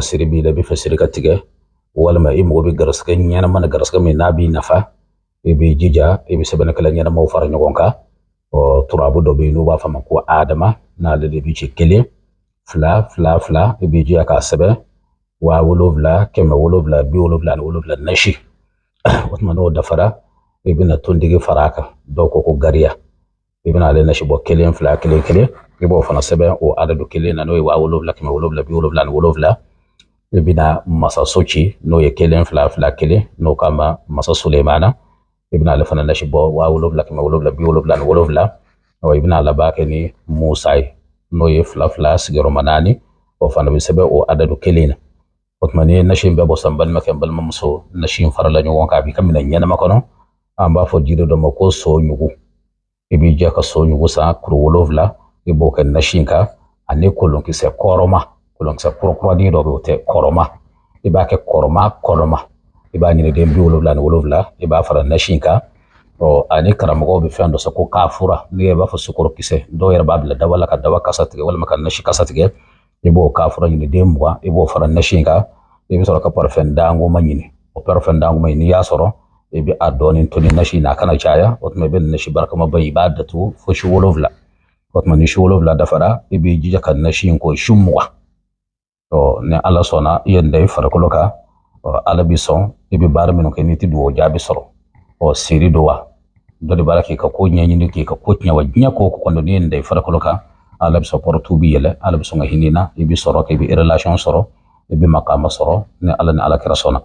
Siri b'i la, i bɛ fɛ siri ka tigɛ, walima i mago bɛ garisɛgɛ ɲɛnama na, garisɛgɛ min n'a b'i nafa, i b'i jija i bɛ sɛbɛnnikɛla ɲɛnamaw fara ɲɔgɔn kan. Ɔ, turabu dɔ bɛ yen n'u b'a fɔ a ma ko Adama, n'ale de bɛ ci 1 2 2 2, i b'i jija k'a sɛbɛn 7977 nasi. O tuma n'o dafara, i bɛna tontigi fara a kan, dɔw ko ko gariya. I bɛna ale nasi bɔ 1 2 1 1, i b'o fana sɛbɛn o adadu kelen na, n'o ye 7777. I bɛna masaso ci, n'o ye 1 2 2 1, n'o k'a ma masa Sulemana, i bɛna ale fana nasi bɔ 7777. Ɔ, i bɛna laban kɛ ni Musa ye, n'o ye 2 2 sigiyɔrɔma 4, o fana bɛ sɛbɛn o adadu kelen na. O tuma n'i ye nasi in bɛɛ bɔ sisan, balimakɛ, n balimamuso, nasi in farala ɲɔgɔn kan, a b'i ka minɛn ɲɛnama kɔnɔ. An b'a fɔ jiri dɔ ma ko so ɲugu. I b'i jɛ ka so ɲugu san kuru 7, i b'o kɛ nasi in kan, ani kolonkisɛ kɔrɔma, kolonkisɛ kurakuranin dɔ bɛ, o tɛ kɔrɔma, i b'a kɛ kɔrɔma kɔnɔma, i b'a ɲini den 77, i b'a fara nasi in kan. Ɔ, ani karamɔgɔw bɛ fɛn dɔ sɔrɔ ko kafura, n'i yɛrɛ b'a fɔ sukarokisɛ, dɔw yɛrɛ b'a bila dawa la ka dawa kasa tigɛ walima ka nasi kasa tigɛ. I b'o kafura ɲini den 20, i b'o fara nasi in kan. I bɛ sɔrɔ ka parfum dangoma ɲini. O parfum dangoma in, n'i y'a sɔrɔ, i bɛ a dɔɔnin to ni nasi in na, a kana caya. O tuma i bɛ nasi barakamaba in, i b'a datugu fo su 7. O tuma ni su 7 dafara, i b'i jija ka nasi in ko su 20. Ɔ, ni Ala sɔnna, i ye nin da i farikolo kan, ɔ, Ala b'i sɔn. I bɛ baara minnu kɛ, n'i tɛ dugawu jaabi sɔrɔ, ɔ, siri don wa, dɔ de b'a la k'i ka ko ɲɛɲini, k'i ka ko tiɲɛ wa, diɲɛ ko o ko kɔnɔ, n'i ye nin da i farikolo kan, Ala bɛ sɔn, porte bɛ yɛlɛ, Ala bɛ sɔn ka hinɛ i na, i bɛ sɔrɔ kɛ, i bɛ relation sɔrɔ, i bɛ makama sɔrɔ, ni Ala ni Ala kira sɔnna.